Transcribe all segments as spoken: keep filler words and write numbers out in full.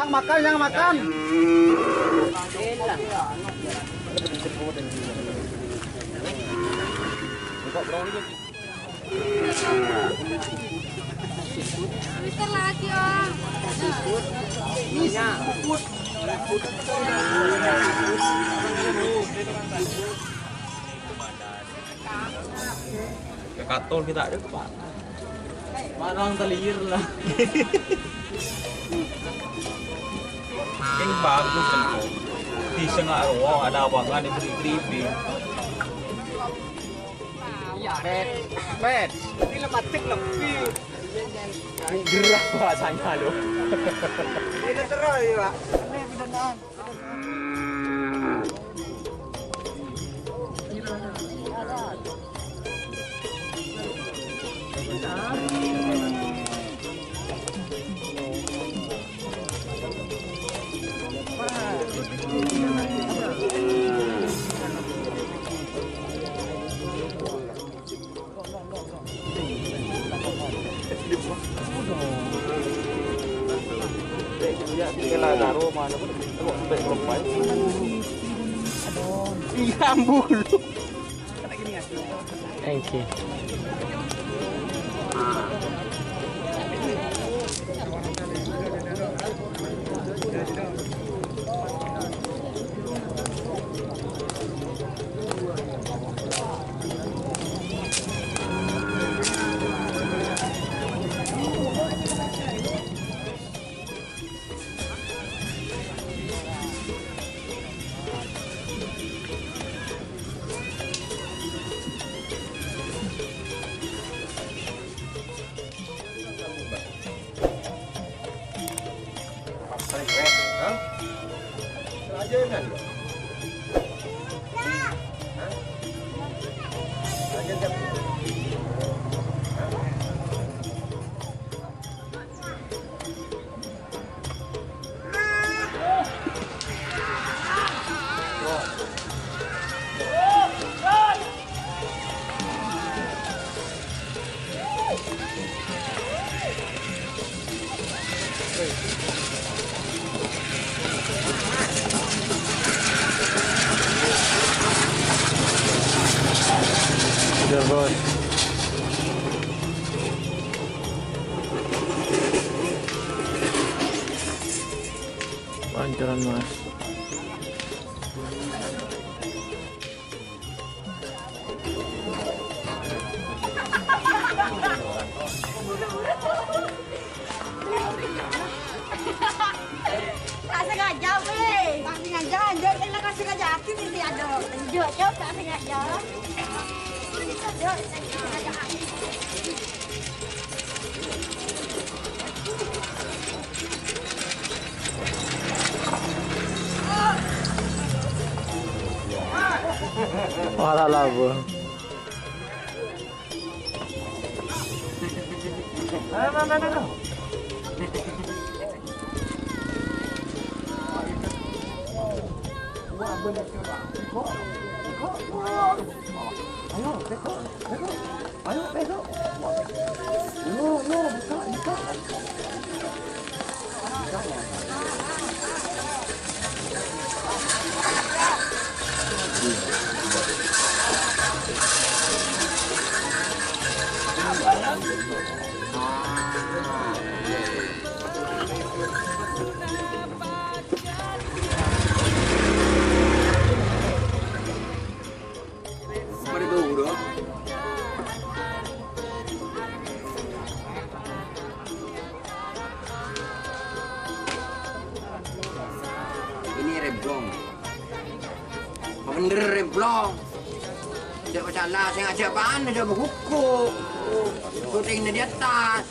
Yang makan, yang makan. Twitter lagi, Om. Ke Katol kita ada, Pak. Marang telir lah. Yang bagus kan, Pak. Di sengak roa ada apa kan, diberi keripik. Iya, Pet. Pet. Ini lemak cek lebih. Gerah bahasanya, loh. Ini terus, ya, Pak. Iya, bulu. Thank you. Udah, Bos. Pancoran, Mas. Ta' sengaja, weh. Ta' sengaja, anjir. Ella ta' sengaja, aku mimpi ada. Lanjut, yuk, ta' sengaja. Yuk, ta' sengaja. Wala labu. Ayo, besok. Ayo, besok. Yo, yo, buka, buka. Pada bau, bro. Ini reblong. Bener reblong. Tidak masalah, saya ngajak apaan, ada buku. Syutingnya di atas.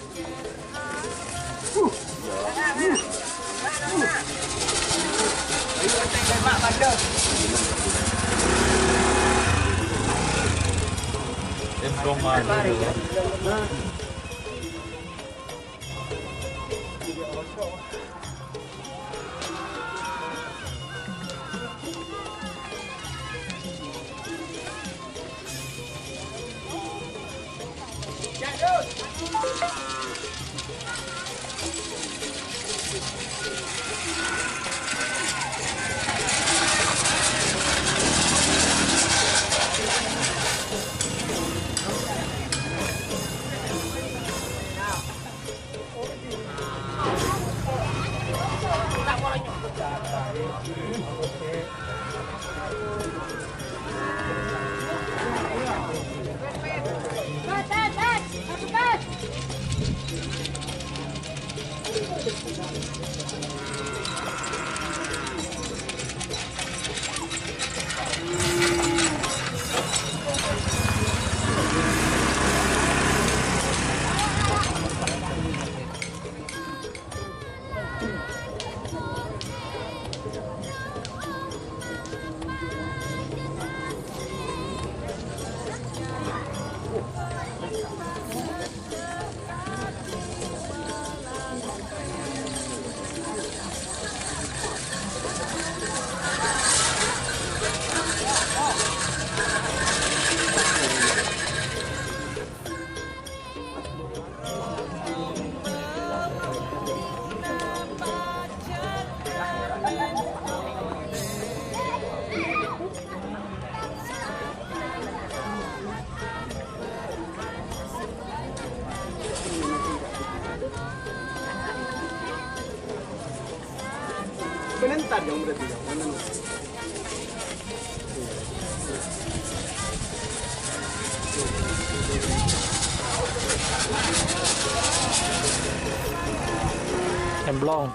Sebentar dong, berarti dong. Cemplung.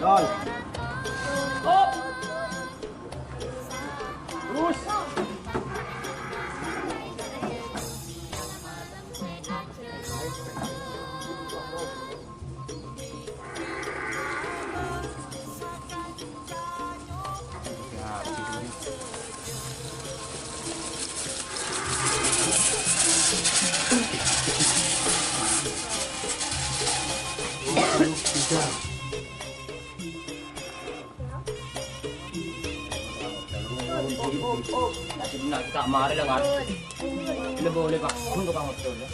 Dol. Terus. Nah, kita mari lah, kan. Boleh, boleh, Pak. Untuk Kang Ojo, ya.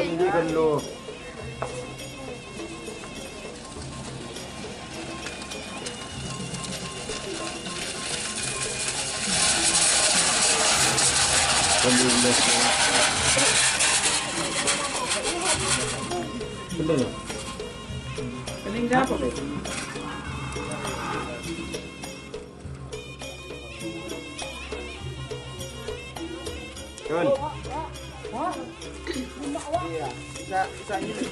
Jangan dulu. Bener. Bener. Bener. Kun. Iya, bisa, bisa ini.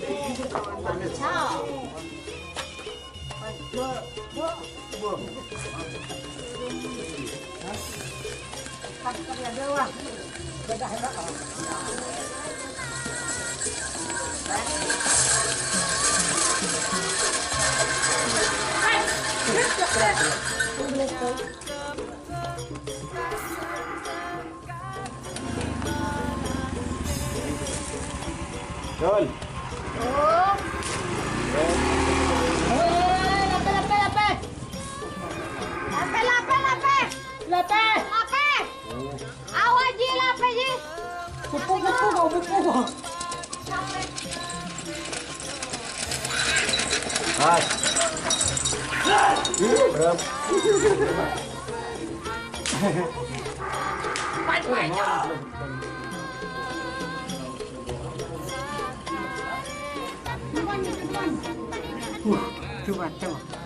Dol. Lapè, lapè, lapè. Lapè, lapè, lapè. Lapè. Lapè. Awa, Ji, lapè, Ji. Pupu, pupu, kau pupu. Mas. Ih, berat. Uh, cuma cuma.